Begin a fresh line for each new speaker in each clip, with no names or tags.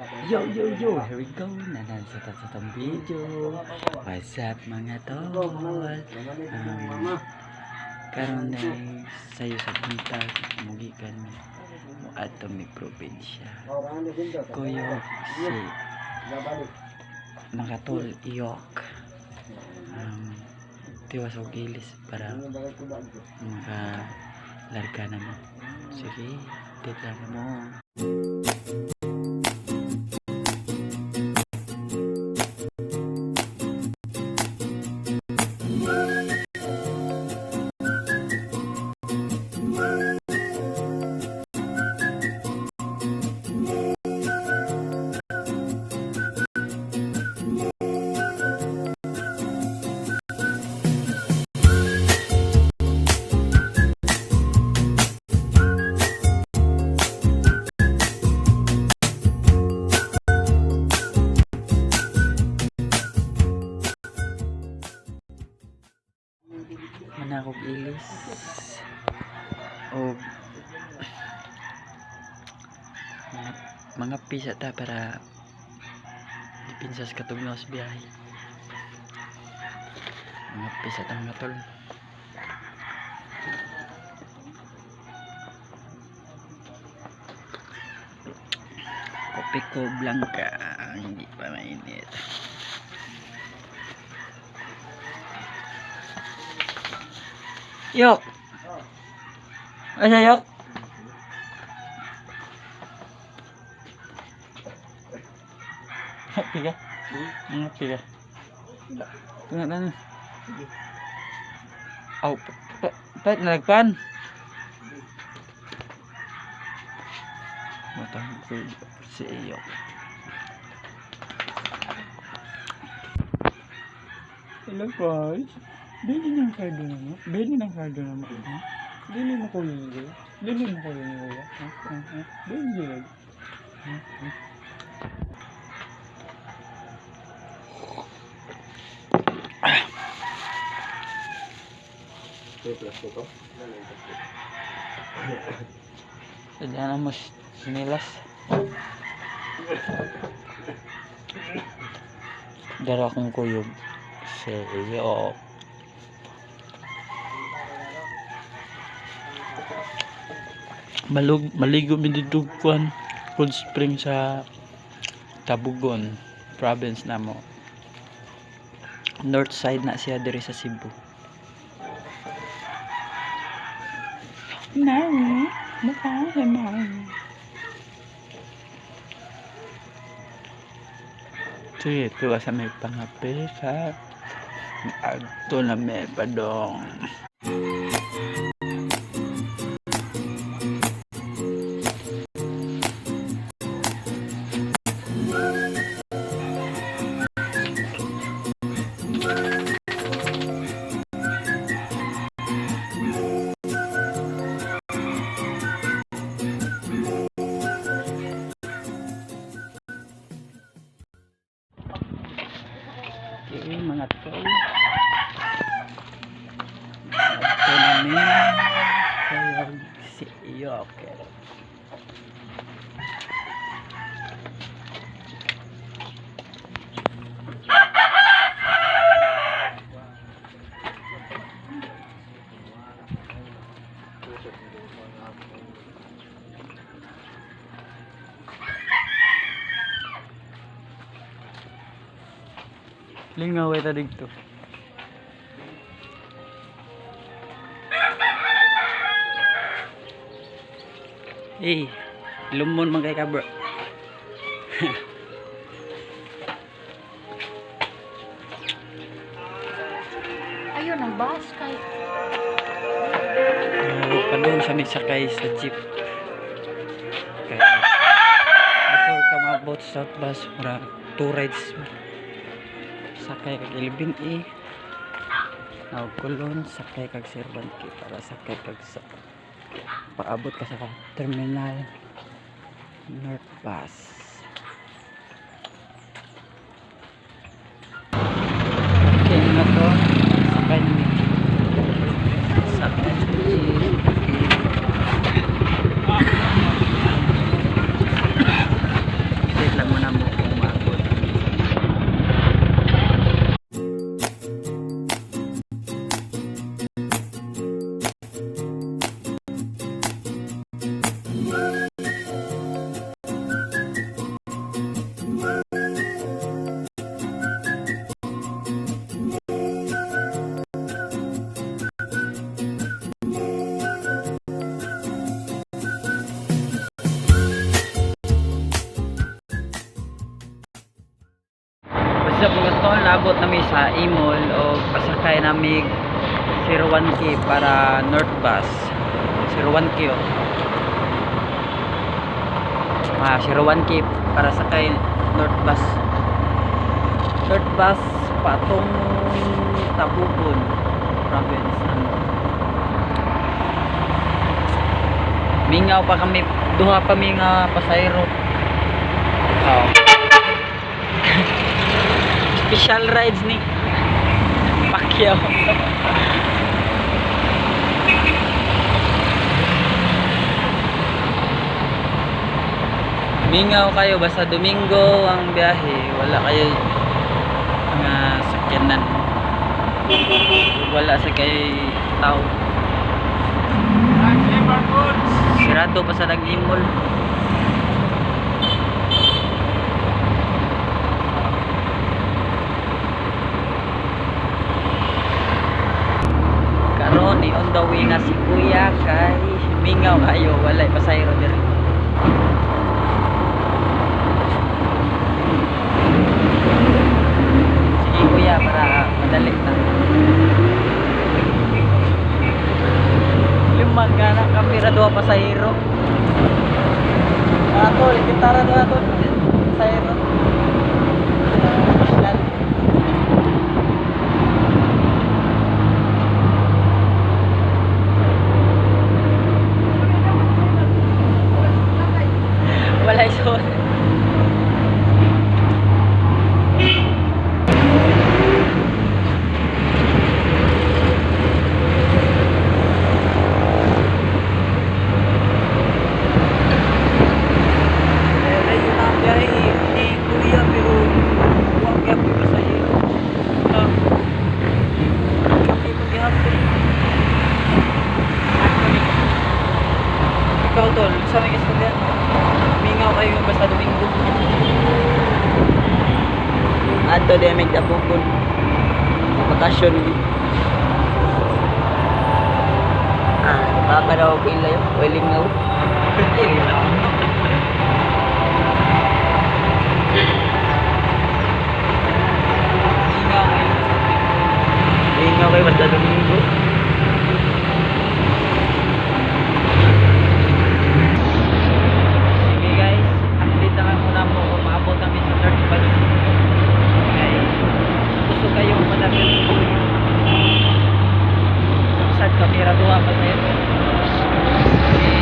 Yo, yo, yo! Here we go! Nanan sa tatong video. What's up, mga tol? Karon ay sayo sa buntag, mugikan mi. Muadto mi probinsya. Kuyog si mga tol, iyok. Tiwas og ilis para maka larga na mo. Sige, update lang mo. Manakog ilis o mga pisa ta para dipinsas katugnaw sa biyahe. Mga pisa ta, mga tol. Kopi ko blanca, hindi pa mainit. Yok! Asa, yok? Happy ka? Happy ka? Tunga na. Aw, pa nalagpan. Matang ko si Iyok.
Hello guys. Dili ng cardo na mo. Dili ng cardo na mo. Ha? Dili mo kuya ni Kuya. Dili mo kuya ni Kuya. Ha? Ha? Ha? Dili dili. Ha? Ha?
Sadya na mo sinilas. Dara akong kuyog. Si Iyok. Malug maligo mi didto kuan Cold Spring sa Tabugon province namo. North side na siya diri sa Cebu. Mary, mukha si Mary. Sige, tuwa sa may pangapesa. Adto na may padong. Okay, mga tol. Adto na mi. Kaya si Iyok. Lingaw ta dito. Eh, lumon man kay ka, bro.
Ayun, ang bus kay.
Oh, padung sa may sakay sa jeep. Kaya, before ka maabot sa South Bus, mura two rides. Sakay kag 11E. Now, kulon, sakay kag Cervantes para sakay kag sa paabot ka sa terminal North Bus. Okay, mga to, sakay na mi. Sakay na jeep. Okay. Update lang muna mo kung maabot. Basta mga tol, nabot nami sa Imol o pasakay nami 01K para North Bus. 01K oh. Ah, 01K para sakay North Bus. North Bus patong Tabugon province ano. Mingaw pa kami, duha pa mi nga pasayro. Oh. Special rides ni Pacquiao. Mingaw kayo basta Domingo ang biyahe, wala kayo mga sakyanan. Wala sa kay tao. Sirado pa sa nag-imol. Karon ni on the way na si Kuya kay mingaw kayo, walay pasayro diri. Sige kuya, para madali na. Limang gana kami ra duha pasahero. Ato, gitara duha to. Pasahero. Social. Walay suot. Layo na ang biyahe ni Kuya pero huwag kaya po pasahero. Ah. Kape paghihapon. Ikaw tol, sa may istorya mo. Mingaw kayo basta Domingo.
Ato di may Tabugon. Bakasyon ni. Ah, baka daw pila yun. Pwede nga.
Mingaw kayo basta Domingo.
Ingaw kayo basta Domingo.
Sige guys, update na lang muna po kung maabot kami sa third bus. Okay. Gusto kayong madagal sa kuya. Sad kamera duha pa sa'yo. Sige.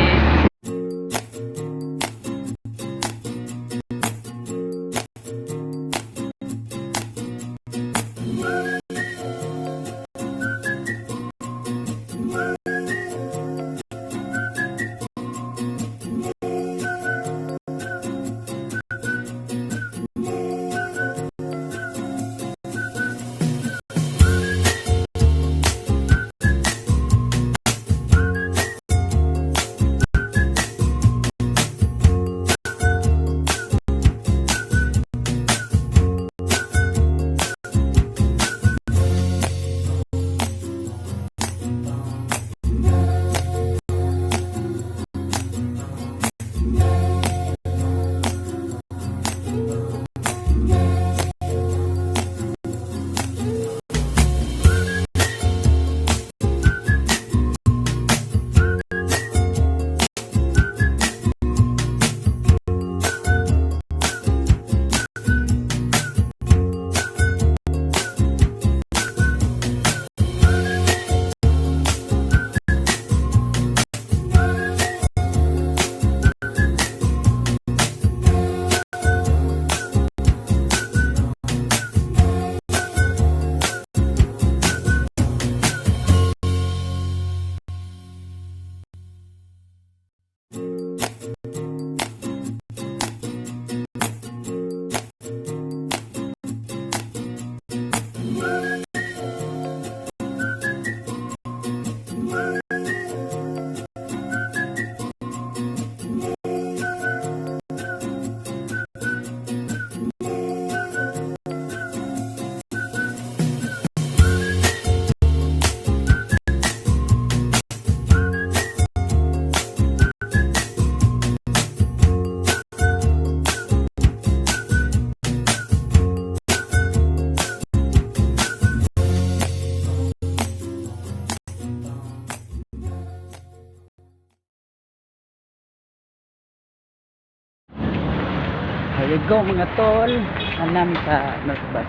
We go mga tol. Anami sa North Bus.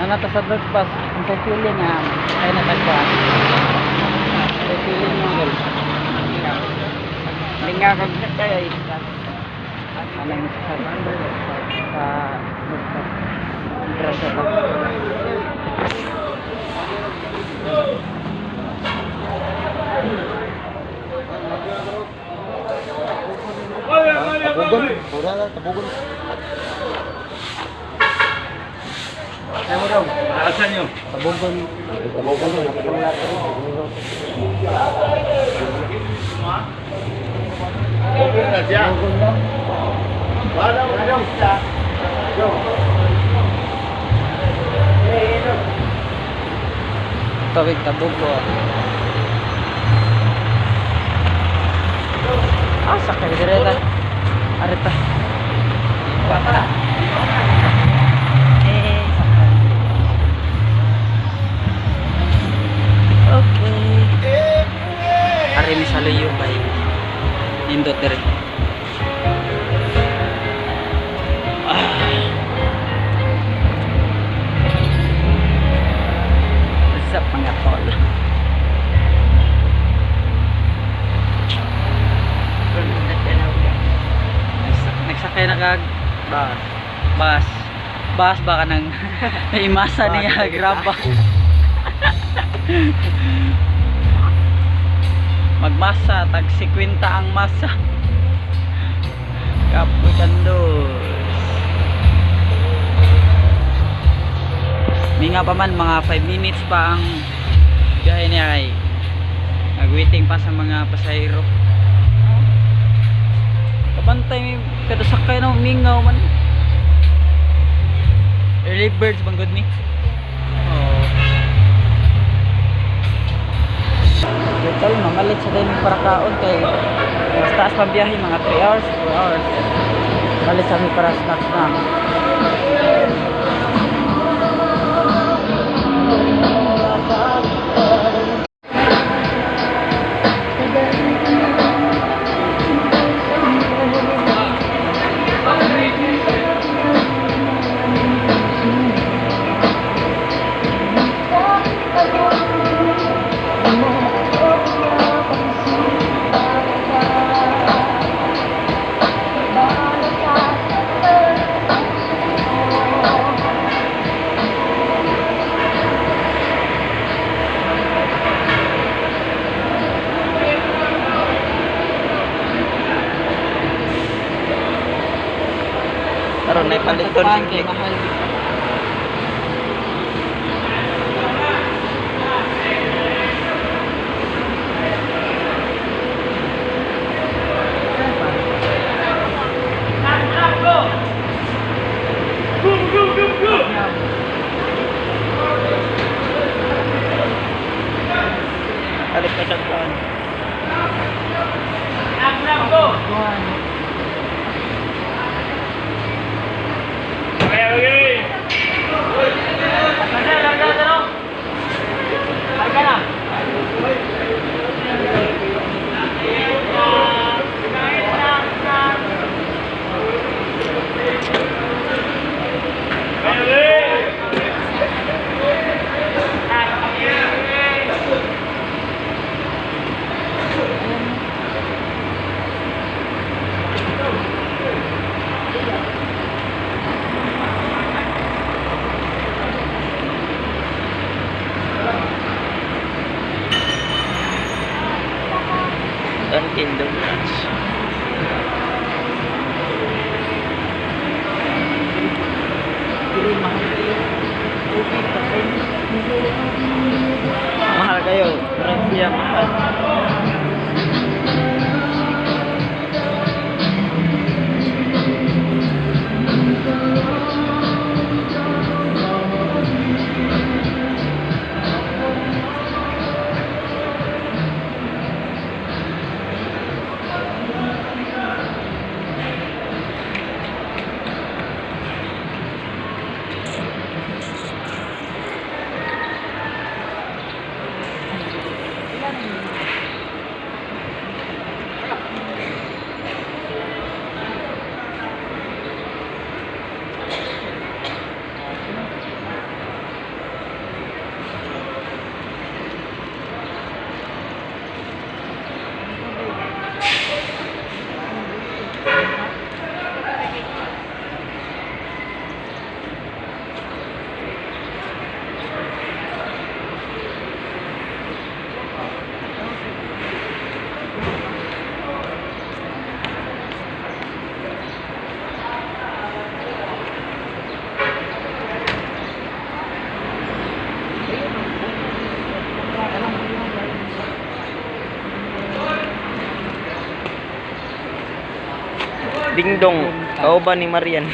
Nanata sa North Bus. Ang sa feeling nga ay natagpuan. Sa feeling mo girl. Linga kag kay anang sa North Bus. Grasya pa.
Tabugon. Wala lang, tabugon.
Asan nyo?
Tabugon. Tabugon. Tabugon na.
Tawig tabugo. Ah, sakay direta. Arita. Bata. Eh, sakay. Okay. Ari mi sa luyo kay nindot dire. Ah. What's up mga tol? Nagsakay na kag
Bas.
bus. Bus ba ka nang naimasa niya graba. Magmasa tag 50 ang masa. Kapoy kandos. Minga pa man mga 5 minutes pa ang biyahe niya kay nagwaiting pa sa mga pasahero. Kabantay mi kada sakay na mingaw man. Early birds bang good ni? Oo. Total, mamalit sa dahil para kaon kay mas taas pa biyahe mga 3 hours, 4 hours. Malit sa mi para snacks na. Karon nay paliton si
Kay mahal.
Palit pa siya kuan.
Kuan.
Dunkin Donuts.
Dili mahal kayo. Tubig pa kayo.
Mahal kayo. Rent niya mahal.
Dingdong, kauban ni Marian.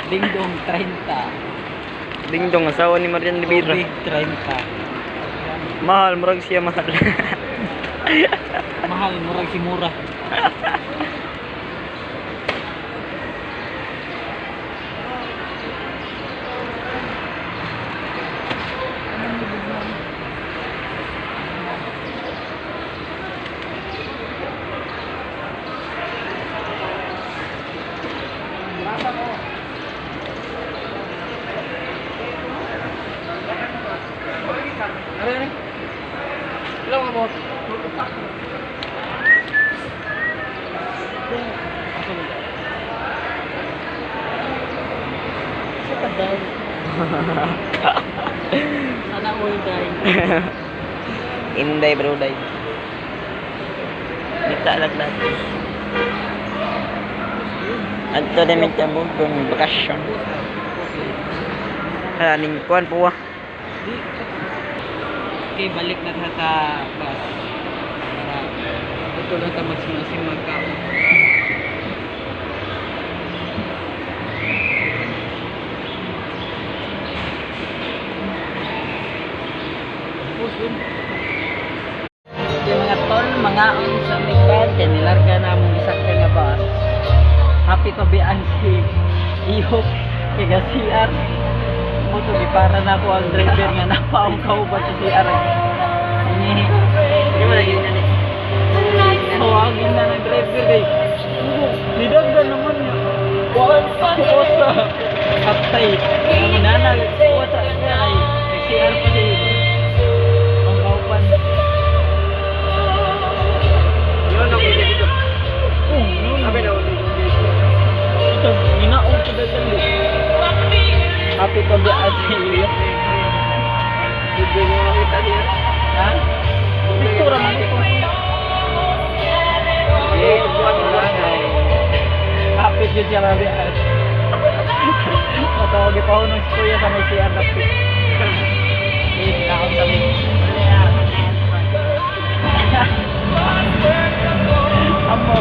Dingdong 30.
Dingdong, asawa ni Marian Rivera.
Tubig 30.
Mahal, murag siya mahal.
Mahal, murag si mura. Sana all die.
Inday bro, day. Kita lang natin. Adto na may tabog kung bakasyon. Hala, ning kuan po ah.
Okay, balik na ta sa bus. Para ito lang ta magsimasim magkaon. Okay, mga tol, mga on sa Migban, kay nilarga na among isakyan nga bus. Happy to be ang si Ihok kay ga CR. Mo to para na ako ang driver nga napaong kauban sa CR. Ini
Hindi mo lagi na ni.
tawagin na ng driver kay. Nidagdan naman niya. Kuan pa ko sa kaptay. Ang nana kuha sa kay CR pa si ang kauban.
Yun ang video dito.
Oh, no.
Sabi na ulit.
Ito, ginaon ko dali. Happy to be at iyo.
Video mo makita niya.
Ha? Picture man ito.
Eh, kuan mo lang.
Happy jud siya rabi at. Matawag pa si kuya sa may CR na po. Eh, kaon sa may. Amo.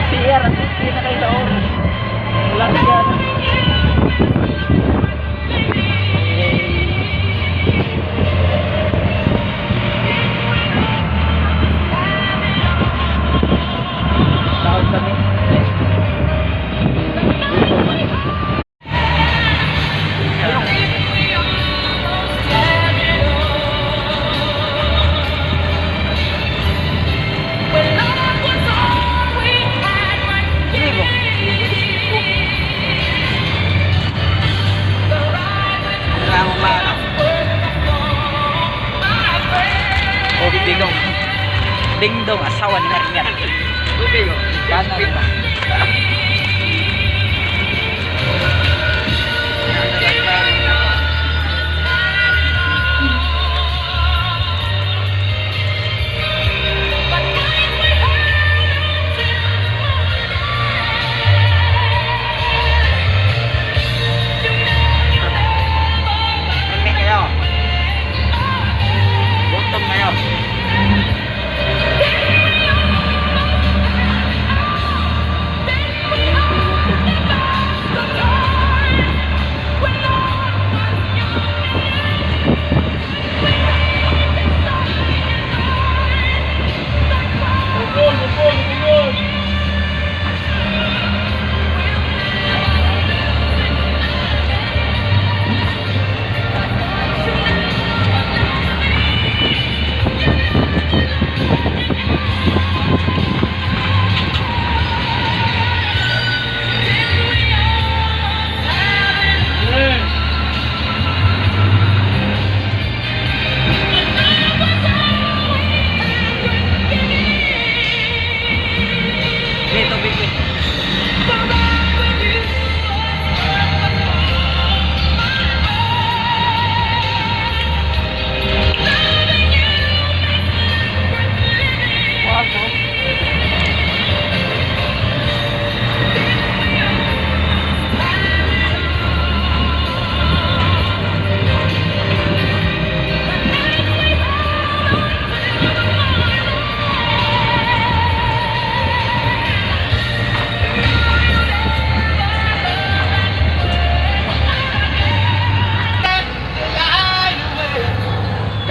CR ang na kayo sa oras. Wala na yan. Kaon sa may. O dingdong. Dingdong asawa ni Marian.
Okay, yo.
Gana ba?
Lami kayo. Gutom kayo.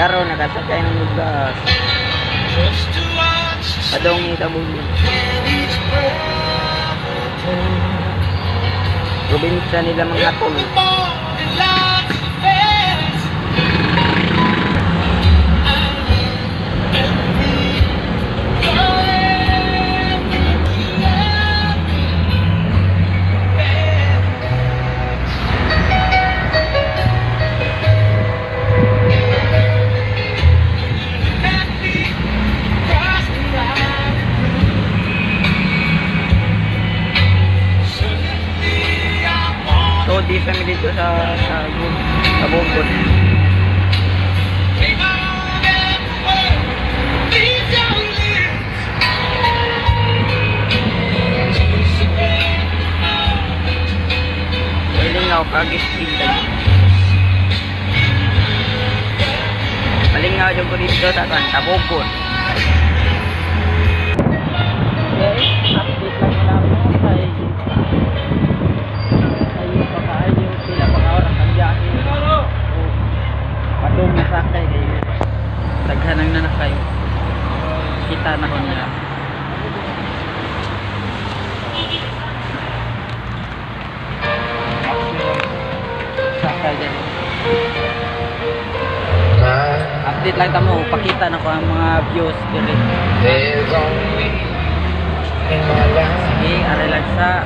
Karon nakasakay ng bus. Padong ni Tabugon. Probinsya nila mga tol. So di kami dito sa Tabugon. Malingaw kagis dito. Malingaw jud ko dito sa kan Tabugon.
Guys, update lang na mo kay ayo pa kaayo pila pa ka oras ang biyahe. O padung na sakay kay daghan ang nanakay. Kita na ko nila. Sakay dali. Update lang tamo, pakita na ko ang mga views diri.
There's only in my life.
Sige, aray lang sa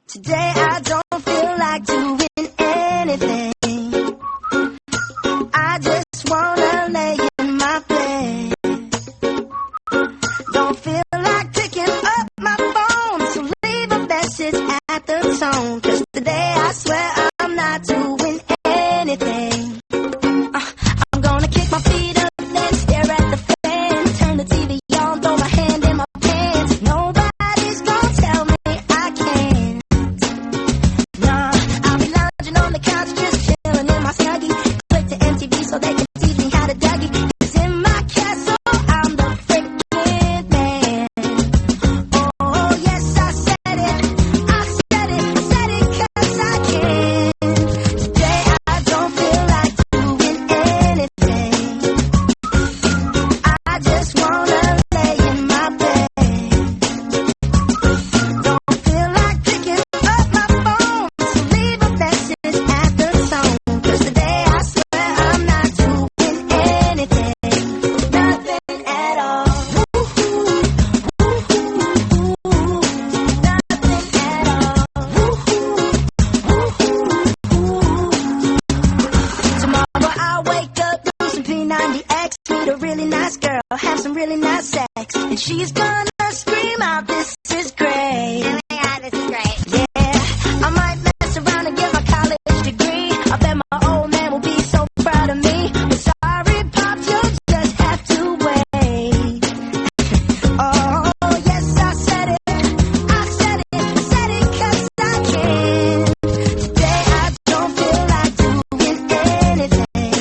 Today I don't feel like doing anything. I just wanna lay in my bed. Don't feel like picking up my phone, so leave a message at the tone. 'Cause today I swear I'm not doing anything. I'm gonna kick my feet up, then stare at the fan. Turn the TV on, throw my hand in my pants. Nobody's gonna tell me I can't. Nah, I'll be lounging on the couch, just chilling in my snuggie. Click to MTV so they can teach me how to Dougie. 'Cause in my castle, I'm the freaking man. Oh, yes, I said it. I said it. I said it 'cause I can. Today I don't feel like doing anything. I just wanna lay in my bed. Don't feel like picking up my phone, so leave a message at the tone. 'Cause today I swear I'm not doing anything, nothing at all. Woo-hoo, woo-hoo, nothing at all. Woo-hoo, woo-hoo. Tomorrow I'll wake up, do some P90X, meet a really nice girl, have some really nice sex, and she's gonna scream out, "This is great."
Oh my God, this is great.
Yeah, I might mess around and get my college degree. I bet my old man will be so proud of me. But sorry, Pops, you'll just have to wait. Oh, yes, I said it. I said it. I said it 'cause I can. Today I don't feel like doing anything.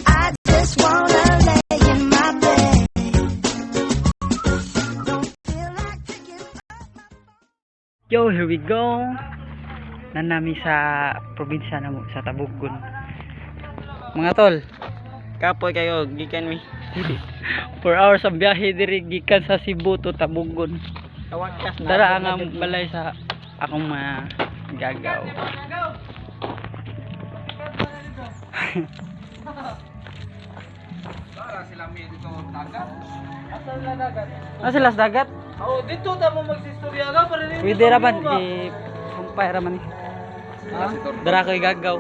I just wanna lay in my bed. Don't feel like picking up my
Yo, here we go. Nanami sa probinsya namo sa Tabugon. Mga tol,
Kapoy kayo, gikan mi.
4 hours ang biyahe diri gikan sa Cebu to Tabugon.
Kawakas na.
Tara ang balay sa akong mga gagaw. Ah, sila sa dagat?
Oh, dito ta mo magsistorya ka para rin.
Pwede ra man i sumpay ra man ni. Dara ko'y gagaw.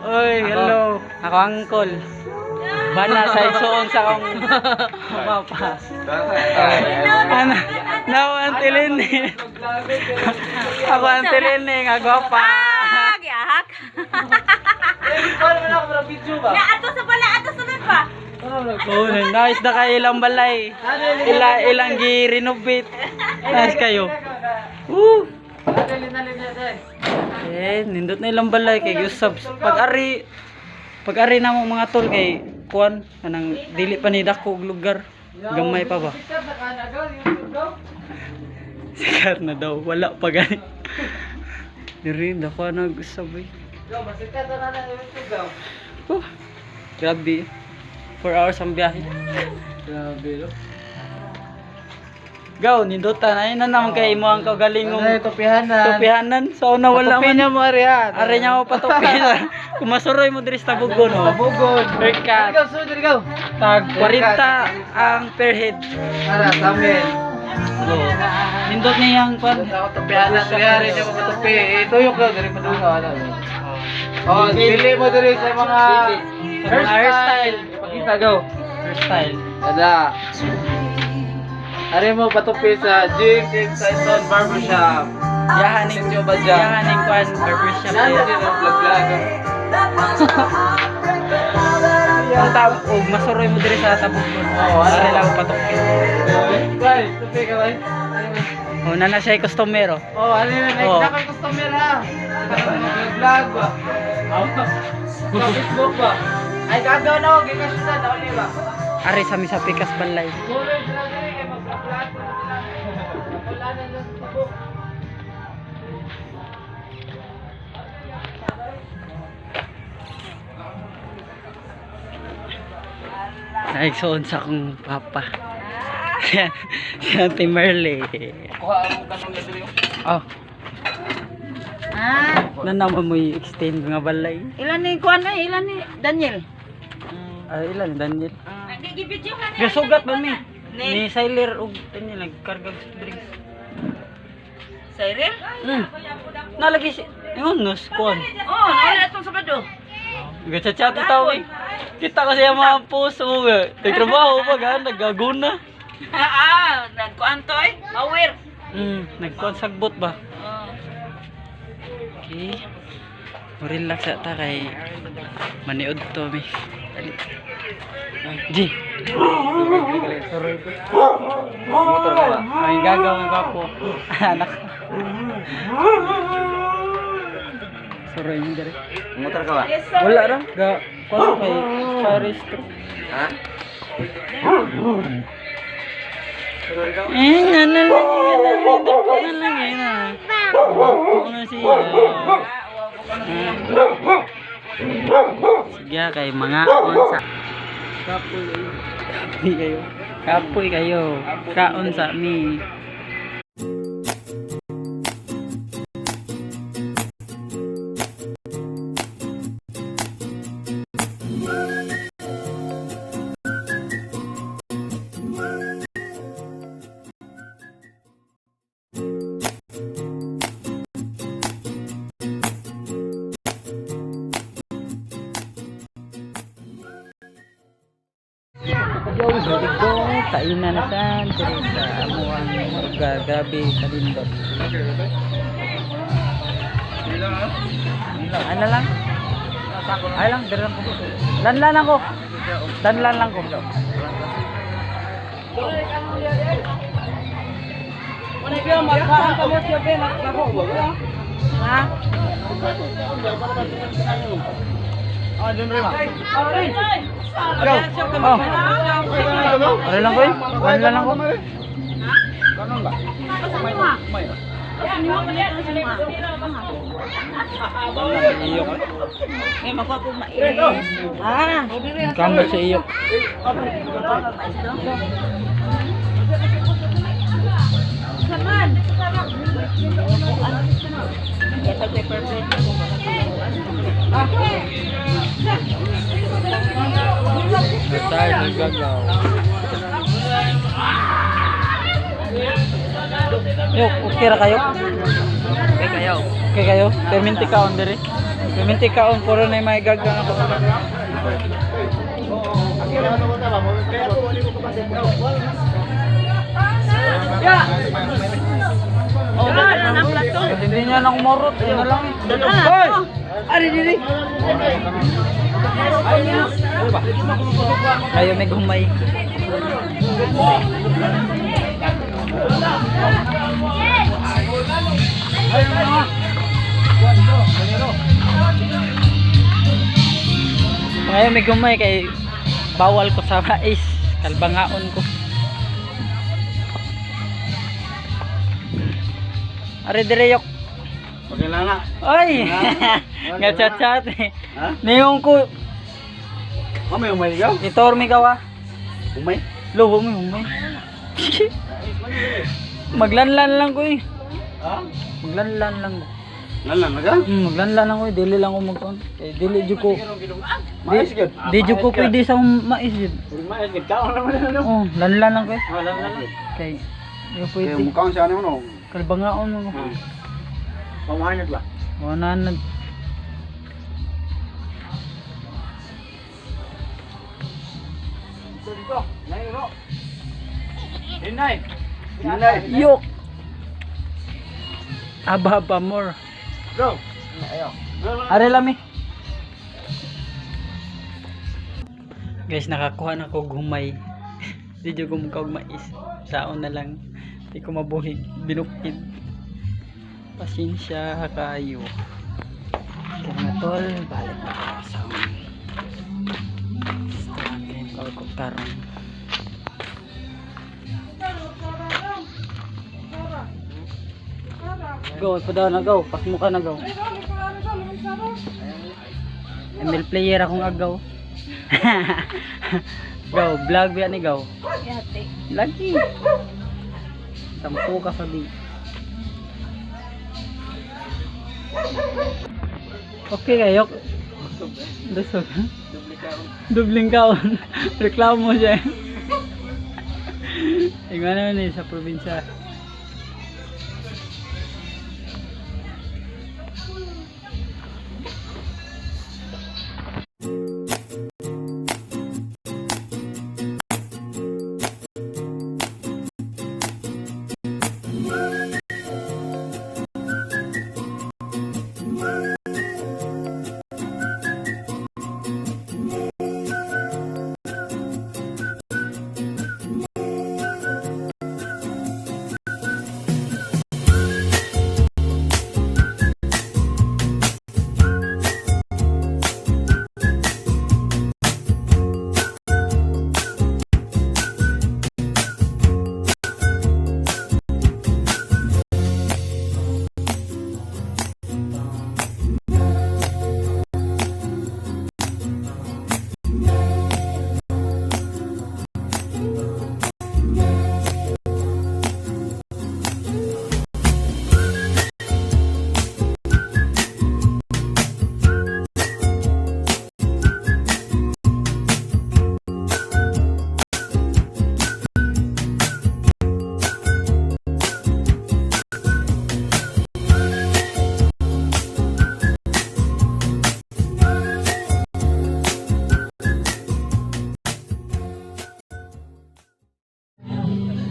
Oy, hello.
Ako angkol. Bana sa isuon sa akong papa. Ano? Now ang tilini. Ako ang tilini nga gwapa.
Ah, gihak.
Paano man ako para video ba?
Na ato sa bala, ato sa nun pa.
Oh, nice na kayo ilang balay. Ila ilang gi-renovate. Nice kayo. Woo! Eh, nindot na ilang balay kay giusab pag ari na mo mga tol kay kuan kanang dili pa ni dako og lugar. Gamay pa ba? Sikat na daw. Wala pa gani. Diri, dako na sabay. Oh, grabe. 4 hours ang biyahe.
Grabe, no?
Gaw, nindutan. Ayun na naman kay imo ang kagalingong
Ano, tupihanan.
tupihanan. So, una wala man.
Tupihan mo, ari, ha?
Are niya mo patupihan. Kung masuroy mo diri sa Tabugon, oh.
Tabugon.
Haircut.
Ikaw, sunod, ikaw.
Tag 40 ang per head.
Ara, samin.
So, nindot niya yung kwan.
Ako tupihanan, diri, ari niya mo patupi. Eh, tuyok daw, diri padungaw, ano. Oh, pili mo diri sa mga
Sa mga hairstyle.
Pakita, go.
Hairstyle.
Ada. Ari mo patupi sa James and Tyson Barbershop.
Yahaning
Sitio Badjang.
Yahaning kwan barbershop.
Nasa din ang vlog-vlog.
Ang tao, og masuroy mo diri sa Tabugon.
Oo, ano?
Are lang patupi.
Guys, tupi ka ba?
Oh, nana siya customer oh.
Oh, ano yun?
Oo.
Like, na customer ha. Vlog ba? Sa Facebook ba? Ay, gagaw na ako. Gikas na, nauli ba?
Are sa mi sa Pikas Banlay.
Tuloy sila diri kay mag-upload ko na sila. Wala na lang sa book.
Naigsoon sa akong papa. Siya, si Ate Merle.
Kuha ang kanong diri.
Oh,
Ah,
nanaman mo extend nga balay.
ilan ni kuan eh, ilan ni Daniel?
Ay, ilan Daniel?
Nagigibidyohan
Gasugat ba mi?
Ni.
Ni Siler og Daniel nagkargag sa drinks.
Cyril?
Nalagi si ingon nos kon.
Oh, wala itong Sabado.
Gachat-chat tawo eh. Kita kasi ang mga puso eh. Nagtrabaho pa gan, nagaguna.
Ah, nagkuan to eh. Aware.
Nagkuan sagbot ba?
Oh.
Okay. Relax ata kay maniod to mi. Dali. G.
Motor ka ba?
Ay gagaw ng kapo. Anak. Suroy mo dere.
Motor ka ba?
Wala ra. Ga kuan kay Paris to.
Ha?
Eh, na na lang, na lang, na lang, eh, na. Ano siya? Sige kay mga unsa. Kapoy kayo. Kapoy kayo. Kapoy kayo. Kaon sa mi. Go, kainan na san diri sa amuang lugar. Grabe kalindot. Ano lang? Ay lang, diri lang ko. Lanlan ako. Danlan lang ko.
Ha?
Oh. Ano lang ko eh? Lanlan lang ko. Iyok.
Eh, makuha ko mais. Ah,
Kamo sa iyok.
Saman. Ito kay perfect.
Besar nagagaw. Yo, okay ra kayo?
Okay kayo.
Okay kayo? Perminti kaon diri. Perminti kaon puro na may gagang ako.
Oh, na ang plato.
Hindi niya na kumurot, yun na lang eh.
Hoy!
Ari diri. Kayo may gumay. Ngayon may gumay kay bawal ko sa mais. Kalbangaon ko. Are dire yok.
Okay lang na.
Ay! Nga chat-chat eh.
Ha?
Niyong ko,
Mamay umay ka?
itor mi ka wa.
Umay?
Lubo mo humay. Maglanlan lang ko eh.
Ha?
Maglanlan lang ko.
Lan lang ka?
Maglanlan lang ko eh. Dili lang ko magkuan. Eh, dili jud ko.
Mais gyud.
Di jud ko pwede sa mais jud.
Mais gyud. Kaon naman na no.
Oh, lanlan lang ko eh.
Wala lang.
Kay di ko
Kaya
pwede.
mukhang siya ano no.
Kalbangaon mo.
Pamahanad ba?
Wala na.
Dito. Nay no. Hinay. Hinay.
Yok. Aba pa more.
Go. Ayo.
Are lami. Guys, nakakuha na ko gumay. Di jud ko mukaog mais. Saon na lang. Di ko mabuhi. Binukid. Pasensya kayo. Kaya nga tol, balik na ako sa Gusto ko karon. Go, pa na go. Pasmo ka na go. ML player akong agaw. Go, vlog ba ni go?
Yate.
Lagi. Sampu ka sabi. Okay kayo. Busog. Dubling kaon. Reklamo siya. Ingon naman eh sa probinsya.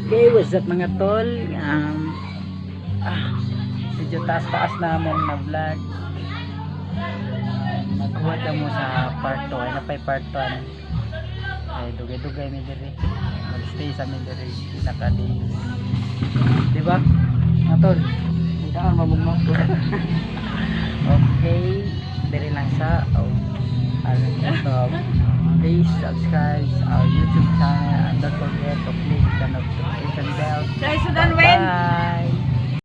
Okay, what's up mga tol? Medyo taas-taas na among na vlog. Maghuwad na mo sa part 2. Ay napay part 1. Ay dugay-dugay mi diri. Magstay sa mi diri isa ka days. Di ba? Mga tol.
Daan mamugno.
Okay, diri lang sa oh, ano ito. Please subscribe our YouTube channel and don't forget to click the notification bell.
Try Sudan Wen.
Bye!